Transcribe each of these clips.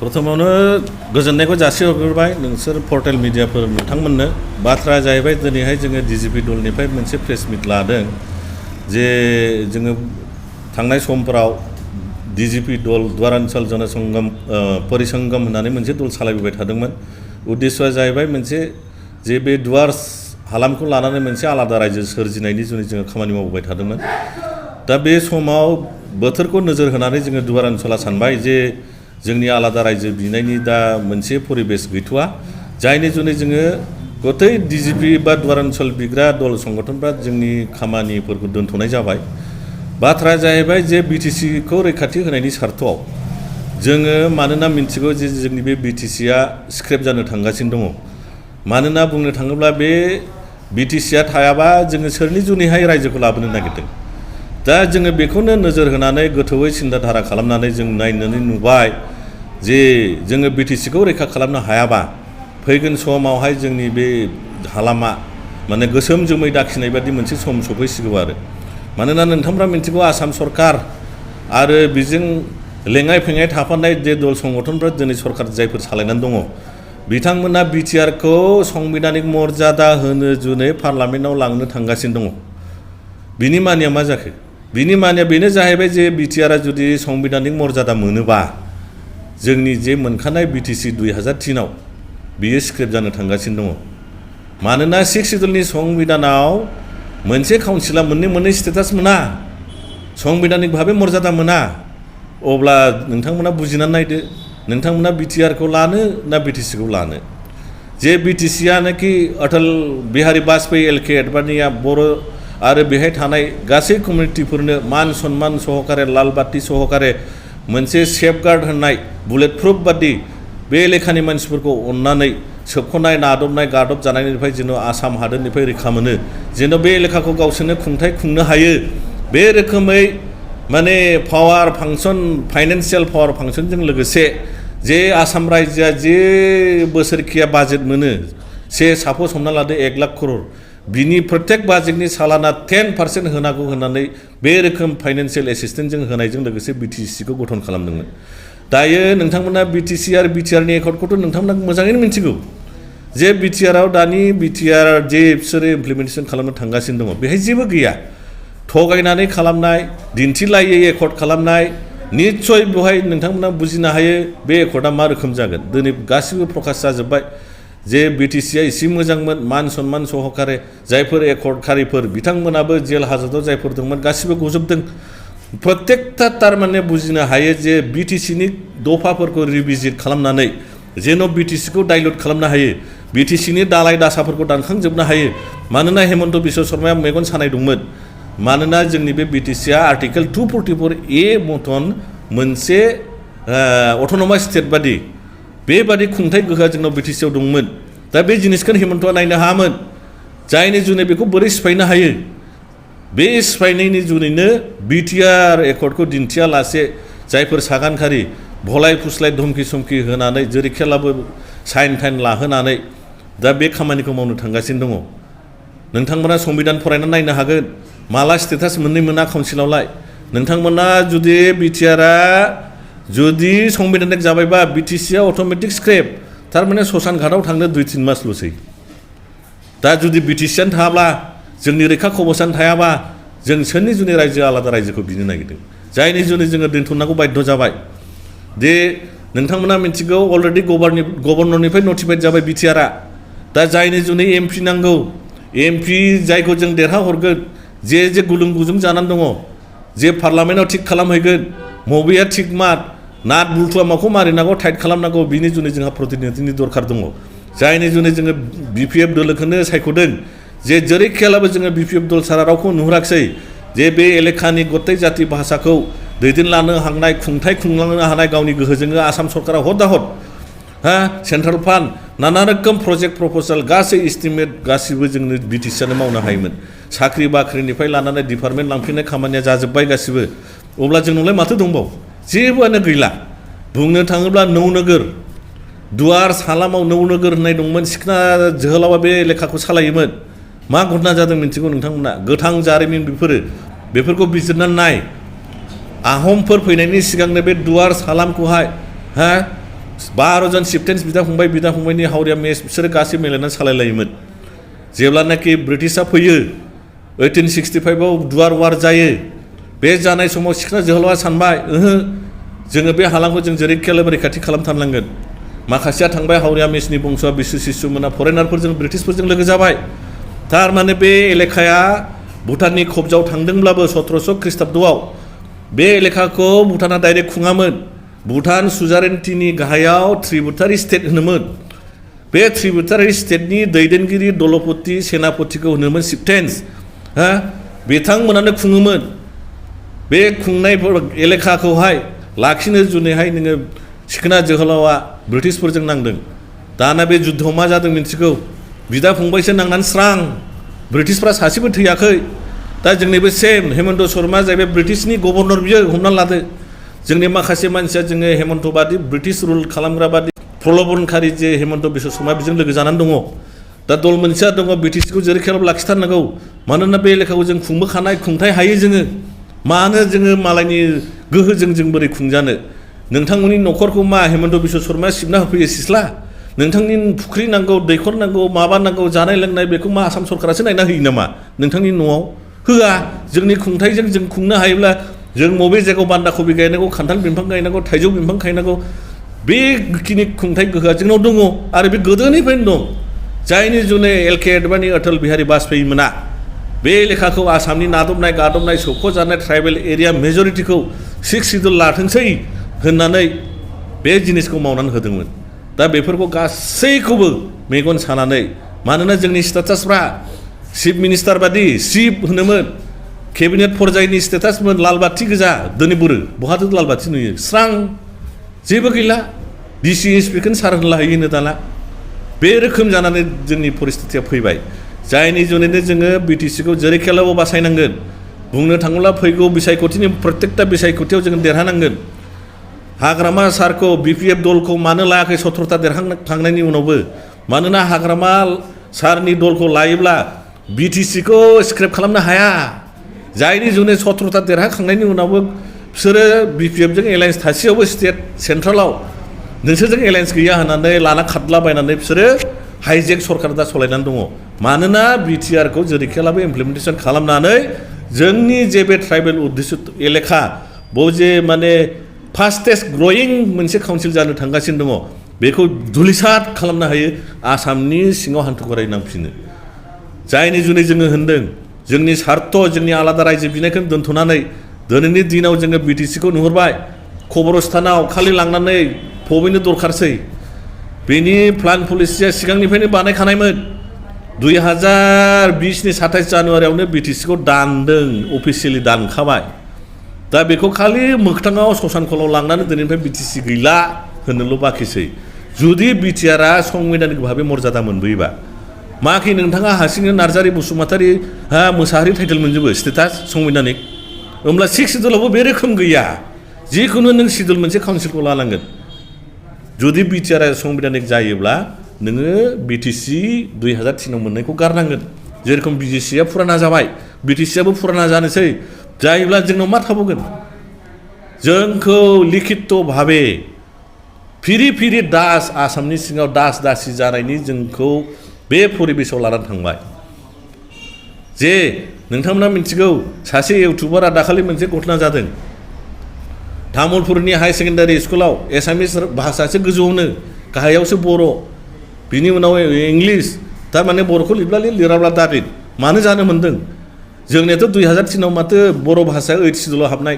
प्रथमावनो गोजोननायखौ जासिहरग्रोबाय नोंसोर पर्टेल मिडियाफोर नोंथांमोननो बाथ्राया जाहैबाय दिनैहाय जोङो DGP दलनिफ्राय मोनसे प्रेस मिट लादों जे जोङो थांनाय समफोराव DGP दल द्वारान्चल जनसंगम परिसंगम होननानै मोनसे दल सालायबोबाय थादोंमोन उद्देश्यआ जाहैबाय मोनसे जे बे दुवार्स हालामखौ लानानै मोनसे आलादा रायजो सोरजिनायनि जुनै जोङो खामानि मावबोबाय थादोंमोन दा बे समाव बोथोरखौ नोजोर होनानै जोङो दुवारान्चला सानबाय जे जोंनि आलादा रायजो बिनायनि दा मोनसे परिबेस गैथ'आ जायनि जुनै जोङो गतै DGP बा दुवारान्चल बिग्रा दल संगठनफ्रा जोंनि खामानिफोरखौ दोनथ'नाय जाबाय बाथ्राया जाहैबाय जे BTCखौ रैखाथि होनायनि सार्थआव जोङो मानोना मिन्थिगौ जे जोंनि बे BTCआ स्क्रेप जानो थांगासिनो दङ मानोना बुंनो थाङोब्ला बे BTCआ थायाबा जोङो सोरनि जुनैहाय रायजोखौ लाबोनो नागिरदों दा जोङो बेखौनो नोजोर होनानै गोथौयै सिन्ताधारा खालामनानै जों नायनानै नुबाय जे जोङो BTCखौ रैखा खालामनो हायाबा फैगोन समावहाय जोंनि बे हालामा माने गोसोम जोमै दाखिनाय बादि मोनसे सम सफैसिगौ आरो मानोना नोंथांमोना मिन्थिगौ आसाम सरकार आरो बेजों लेङाइ फेङाइ थाफानाय जे दल संगठनफ्रा दिनै सरकार जायफोर सालायनानै दङ बिथांमोना बिटिआरखौ संबिधानिक मर्यादा होनो जुनै पार्लामेन्टआव लांनो थांगासिनो दङ बिनि मानिया मा जाखो बिनि मानिया बेनो जाहैबाय जे बिटिआरआ जुदि संबिधानिक मर्यादा मोनोबा जोंनि जे मोनखानाय BTC 2003आव बियो स्क्रेप जानो थांगासिनो दङ मानोना 6 सिडुलनि संबिधानाव मोनसे काउन्सिला मोननै स्टेटास मोना संबिधानिक भाबे मर्यादा मोना अब्ला नोंथांमोना बुजिनानै नायदो नोंथांमोना बिटिआरखौ लानो ना BTCखौ लानो जे BTCआनोखि अटल बिहारी वाजपेयी LK एडभानिया बर' आरो बेहाय थानाय गासै कमिउनिटिफोरनो मान सन्मान सहकारे लाल बाति सहकारे मोनसे सेफगार्ड होनाय बुलेट प्रुफ बादि बे लेखानि मानसिफोरखौ अननानै सोबख'नाय नादबनाय गादब जानायनिफ्राय जेन' आसाम हादोरनिफ्राय रैखा मोनो जेन' बे लेखाखौ गावसोरनो खुंथाय खुंनो हायो बे रोखोमै माने पावार फांसन फाइनान्सियेल पावार फांसनजों लोगोसे जे आसाम रायजोआ जे बोसोरखिया बाजेट मोनो साप'ज हमना लादो 1 लाख करोड़ बिनि प्रत्येक बाजेटनि सालाना 10% होनांगौ होननानै बे रोखोम फाइनान्सियेल एसिस्टेन्टजों होनायजों लोगोसे BTCखौ गठन खालामदोंमोन दायो नोंथांमोना BTC आरो बिटिआरनि एकर्डखौथ' नोंथांमोना मोजाङैनो मिन्थिगौ जे बिटिआरआव दानि बिटिआर जे बिसोरो इमप्लिमेन्टेसन खालामनो थांगासिनो दङ बेहाय जेबो गैया थगायनानै खालामनाय दिन्थिलायै एकर्ड खालामनाय निस्सय बेवहाय नोंथांमोना बुजिनो हायो बे एकर्डआ मा रोखोम जागोन दिनै गासिबो प्रकाश जाजोब्बाय जे BTCआ एसे मोजांमोन मान सन्मान सहकारे जायफोर एकर्डखारिफोर बिथांमोनाबो जेल हाजतआव जायफोर दंमोन गासिबो गजोबदों प्रत्येकता थारमाने बुजिनो हायो जे BTCनि दफाफोरखौ रिभिजिट खालामनानै जेन' BTCखौ डाइल्युट खालामनो हायो BTCनि दालाय दासाफोरखौ दानखांजोबनो हायो मानोना हेमन्त बिश्व शर्माया मेगन सानाय दंमोन मानोना जोंनि बे BTCआ आर्टिकेल 244A मतन मोनसे अट'नमास स्टेट बादि बेबादि खुंथाय गोहोआ जोंनाव BTCआव दंमोन दा बे जिनिसखौ हेमन्तआ नायनो हायामोन जायनि जुनै बेखौ बोरै सिफायनो हायो बे सिफायनायनि जुनैनो बिटिआर एकर्डखौ दिन्थियालासे जायफोर सागानखारि भलाय फुस्लाय धमकि समखि होनानै जेरैखेलाबो साइन टाइन लाहोनानै दा बे खामानिखौ मावनो थांगासिनो दङ नोंथांमोना संबिधान फरायनानै नायनो हागोन माला स्टेटास मोना काउन्सिलावलाय नोंथांमोना जुदि बिटिआरआ जुदि संबिधानिक जाबायबा BTCआ अट'मेटिक स्क्रेप थारमाने ससान घाटआव थांनो 2-3 मासल'सै दा जुदि BTCआनो थाब्ला जोंनि रैखा कवचानो थायाबा जों सोरनि जुनै रायजो आलादा रायजोखौ बिनो नागिरदों जायनि जुनै जोङो दोनथ'नांगौ बाध्य जाबाय दे नोंथांमोना मिन्थिगौ अलरेडि गभर्नरनिफ्राय नटिफाइड जाबाय बिटिआरआ दा जायनि जुनै MP नांगौ MP जायखौ जों देरहाहरगोन जे गुलुं गुजुं जानानै दङ जे पार्लामेन्टआव थिग खालामहैगोन मबेया थिग मार नाट बुल्थुआ माखौ मारिनांगौ टाइट खालामनांगौ बिनि जुनै जोंहा प्रतिनिधिनि दरखार दङ जायनि जुनै जोङो BPF दोलोखौनो सायख'दों जे जेरैखेलाबो जोङो BPF दल सारा रावखौ नुहुराखसै जे बे एलेखानि गतै जाति भाषाखौ दैदेनलांनो हानाय खुंथाय खुंलांनो हानाय गावनि गोहोजोंनो आसाम सरकारा हद सेन्ट्रेल फान्ड नाना रोखोम प्रजेक्ट प्रप'जाल गासै एस्टिमेट गासिबो जोंनो BTCआनो मावनो हायोमोन साख्रि बाख्रिनिफ्राय लानानै डिपार्टमेन्ट लांफिननाय खामानिया जाजोब्बाय गासिबो अब्ला जोंनावलाय माथो दंबावो जेबोआनो गैला बुंनो थाङोब्ला नौनोगोर दुवार्स हालामाव नौनोगोर होननाय दंमोन सिखना जोहोलावा बे एलेखाखौ सालायोमोन मा घटना जादों मिन्थिगौ नोंथांमोना गोथां जारिमिन बेफोरखौ बिजिरनानै नाय आहमफोर फैनायनि सिगांनो बे दुवार्स हालामखौहाय 12 जन सिप्टेन्स बिदा फंबायनि हावरिया मेच बिसोरो गासै मिलायनानै सालायलायोमोन जेब्लानाखि ब्रिटिशआ फैयो 1865 आव दुवार वार जायो बे जानाय समाव सिखना जोहोलावा सानबाय जोङो बे हालामखौ जों जेरैखियाबो रैखाथि खालामथारनांगोन माखासेया थांबाय हावरिया मेचनि बंस'आ बिसु सिसुमोना फरेनारफोरजों ब्रिटिशफोरजों लोगो जाबाय थारमाने बे एलेखाया भुटाननि खबजाव थांदोंब्लाबो 1700 ख्रीष्टाब्दआव बे एलेखाखौ भुटाना डाइरेक्ट खुङामोन भुटान सुजारेन्टिनि गाहायाव त्रिबुटारि स्टेट होनोमोन बे त्रिबुटारि स्टेटनि दैदेनगिरि दलपति सेनापतिखौ होनोमोन चिफटेन्स बिथांमोनानो खुङोमोन बे खुंनाय एलेखाखौहाय लाखिनो जुनैहाय नोङो सिखोना जोहोलावा ब्रिटिशफोरजों नांदों दाना बे जुद्धआव मा जादों मिन्थिगौ बिदा फंबायसो नांनानै स्रां ब्रिटिशफ्रा सासेबो थैयाखै दा जोंनिबो सेम हेमन्त शर्मा जाहैबाय ब्रिटिशनि गभर्नर बियो हमना लादो जोंनि माखासे मानसिया जोङो हेमन्त बादि ब्रिटिश रुल खालामग्रा बादि प्रलबनकारि जे हेमन्त बिश्व शर्मा बिजों लोगो जानानै दङ दा दल मोनसेया दङ बिटिसिखौ जेरैखियाबो लाखिथारनांगौ मानोना बे एलेखाखौ जों खुंबोखानाय खुंथाय हायो जोङो मानो जोङो मालायनि गोहोजों जों बोरै खुंजानो नोंथांमोननि न'खरखौ मा हेमन्त बिश्व शर्माया सिबना होफैयो सिस्ला नोंथांनि फुख्रि नांगौ दैखर नांगौ माबा नांगौ जानाय लोंनाय बेखौ मा आसाम सरकारासो नायना होयो नामा नोंथांनि न'आव होआ जोंनि खुंथायजों जों खुंनो हायोब्ला जों बबे जायगायाव बान्दा कबि गायनांगौ खान्थाल बिफां गायनांगौ थाइजौ बिफां गायनांगौ बेखिनि खुंथाय गोहोआ जोंनाव दङ आरो बे गोदोनिफ्रायनो दं जायनि जुनै एलके एडभानि अटल बिहारी बाजपेयी मोना बे लेखाखौ आसामनि नादबनाय गादबनाय सौख'जानाय ट्राइबेल एरिया मेजरिटिखौ 6 सिडुल लाथोंसै होननानै बे जिनिसखौ मावनानै होदोंमोन दा बेफोरखौ गासैखौबो मेगन सानानै मानोना जोंनि स्टेटासफ्रा चिफ मिनिस्टार बादि चिफ होनोमोन केबिनेट पर्यायनि स्टेटासमोन लाल बाथि गोजा दिनै बुरो बहाथो लाल बाथि नुयो स्रां जेबो गैला डिसि एसपिखौनो सार होनला हैयोनो दाना बे रोखोम जानानै जोंनि परिस्थितिया फैबाय जायनि जुनैनो जोङो बिटिसिखौ जेरैखियाबो बासायनांगोन बुंनो थाङोब्ला फैगौ बिसायख'थिनि प्रत्येकता बिसायख'थियाव जों देरहानांगोन हाग्रामा सारखौ बिपिएफ दलखौ मानो लायाखै 17ता देरहाखांनायनि उनावबो मानोना हाग्रामा सारनि दलखौ लायोब्ला बिटिसिखौ स्क्रेप खालामनो हाया जायनि जुनै 17ता देरहाखांनायनि उनावबो बिसोरो बिपिएफजों एलायन्स थासेयावबो स्टेट सेन्ट्रेलाव नोंसोरजों एलायन्स गैया होननानै लाना खारलाबायनानै बिसोरो हाइजेक सरकार दा सलायनानै दङ मानोना बिटिआरखौ जेरैखियाबो इमप्लिमेन्टेसन खालामनानै जोंनि जे बे ट्राइबेल उद्देश्य एलेखा बेव जे माने फास्टेस्ट ग्रयिं मोनसे काउन्सिल जानो थांगासिनो दङ बेखौ धुलिसात खालामनो हायो आसामनि सिङाव हान्थु खराय नांफिनो जायनि जुनै जोङो होनदों जोंनि सार्थ जोंनि आलादा रायजो बिनायखौ दोनथ'नानै दिनैनि दिनाव जोङो बिटिसिखौ नुहुरबाय खबरस्थानाव खालि लांनानै फबैनो दरखारसै बेनि प्लान पलिसिया सिगांनिफ्रायनो बानायखानायमोन 2020नि 27 जानुवारियावनो बिटिसिखौ दानदों अफिसियेलि दानखाबाय दा बेखौ खालि मोगथाङाव ससानखलाव लांनानै दिनैनिफ्राय बिटिसि गैला होननोल' बाखिसै जुदि बिटिआरआ संबिधानिक भाबै मर्यादा मोनबोयोबा माखि नोंथाङा हारसिंनो नार्जारि बसुमतारी मोसाहारि टाइटेल मोनजोबो स्टेटास संबिधानिक होमब्ला 6 सिडुलावबो बे रोखोम गैया जिखुनु नों सिडुल मोनसे काउन्सिलखौ लानांगोन जुदि बिटिआरआ संबिधानिक जायोब्ला नोङो बिटिसि 2003 आव मोननायखौ गारनांगोन जेरखम बिजिसिआ फुराना जाबाय बिटिसिआबो फुराना जानोसै जायोब्ला जोंनाव मा थाबावगोन जोंखौ लिखित भावे फिरि फिरि दास आसामनि सिङाव दास दासि जानायनि जोंखौ बे परिबेसाव लानानै थांबाय जे नोंथांमोना मिथिगौ सासे इउटुबारा दाखालि मोनसे घटना जादों तामुलपुरनि हाई सेकेन्डारि स्कुलाव एसामिस भाषासो गोजौआवनो गाहायावसो बर' बिनि उनाव इंलिस थारमाने बर'खौ लिरब्ला लिराब्ला दाबिद मानो जानो मोन्दों जोंनियाथ' 2003 आव माथो बर' भाषाया 8 सिडुलाव हाबनाय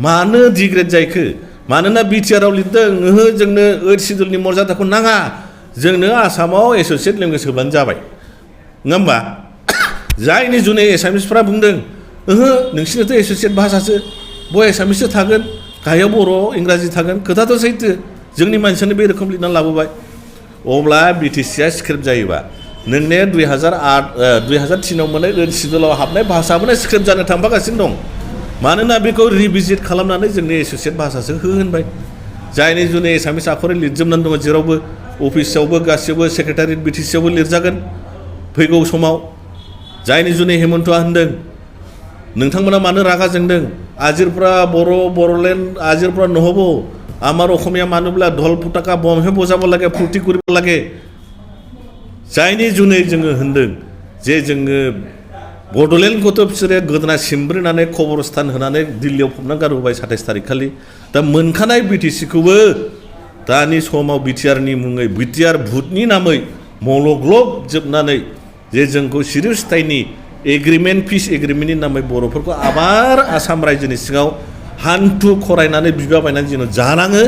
मानो डिग्रेड जायखो मानोना बिटिआरआव लिरदों ओहो जोंनो 8 सिडुलनि मर्यादाखौ नाङा जोंनो आसामाव एस'सियेट लेंगुवेज होब्लानो जाबाय नङा होमबा जायनि जुनै एसामिसफ्रा बुंदों ओहो नोंसिनाथ' एस'सियेट भाषासो बय एसामिससो थागोन गाहायाव बर' इंराजि थागोन खोथाथ' सैथो जोंनि मानसियानो बे रोखोम लिरनानै लाबोबाय अब्ला बिटिसिआ स्क्रिप्ट जायोबा नोंने 2003 आव मोननाय 8 सिडुलाव हाबनाय भाषाबोनो स्क्रिप्ट जानो थांफागासिनो दं मानोना बेखौ रिभिजिट खालामनानै जोंनि एस'सियेट भाषासो हो होनबाय जायनि जुनै एसामिस आखरै लिरजोबनानै दङ जेरावबो अफिसावबो गासैयावबो सेक्रेटारियेट बिटिसिआवबो लिरजागोन फैगौ समाव जायनि जुनै हेमन्तआ होनदों नोंथांमोना मानो रागा जोंदों आजिरफ्रा बर'लेण्ड आजिरफ्रा नहब आमार अखमिया मानुब्ला धल पताका बमहे बजाबो लागे फुर्ति करिबो लागे जायनि जुनै जोङो होनदों जे जोङो बड'लेण्डखौथ' बिसोरो गोदोना सिमब्रिनानै खबरस्थान होनानै दिल्लीयाव फबना गारबोबाय 27 तारिख खालि दा मोनखानाय बिटिसिखौबो दानि समाव बिटिआरनि मुङै बिटिआर भुटनि नामै मलग्लब जोबनानै जे जोंखौ सिरिस्थायनि एग्रिमेन्ट पिस एग्रिमेन्टनि नामै बर'फोरखौ आबार आसाम रायजोनि सिङाव हान्थु खरायनानै बिबा बायनानै जोङो जानाङो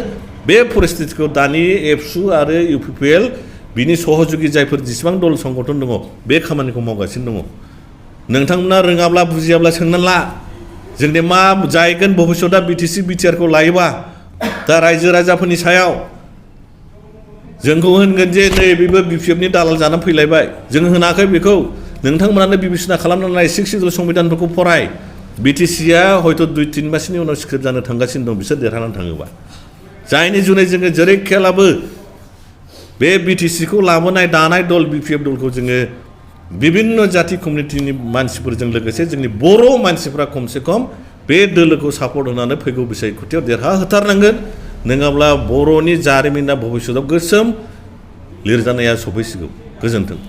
बे परिस्थितिखौ दानि एबसु आरो इउपिपिएल बिनि सहयोगी जायफोर जेसेबां दल संगठन दङ बे खामानिखौ मावगासिनो दङ नोंथांमोना रोङाब्ला बुजियाब्ला सोंनानै ला जोंनि मा जायगोन भबिष्यतआ बिटिसि बिटिआरखौ लायोबा दा रायजो राजाफोरनि सायाव जोंखौ होनगोन जे नै बेबो बिपिएफनि दालाल जानानै फैलायबाय जों होनाखै बेखौ नोंथांमोनानो बिबिसिना खालामनानै 6 सिडुल संबिधानफोरखौ फराय बिटिसिआ हयथ' 2-3 मासनि उनाव स्क्रिप्ट जानो थांगासिनो दं बिसोर देरहानानै थाङोबा जायनि जुनै जोङो जेरै खेलाबो बे बिटिसिखौ लाबोनाय दानाय दल बिपिएफ दलखौ जोङो विभिन्न जाति कमिउनिटिनि मानसिफोरजों लोगोसे जोंनि बर' मानसिफ्रा खमसे खम बे दोलोखौ सापर्ट होनानै फैगौ बिसायख'थियाव देरहाहोथारनांगोन नङाब्ला बर'नि जारिमिना भबिष्यतआव गोसोम लिरजानाया सफैसिगौ गोजोन्थों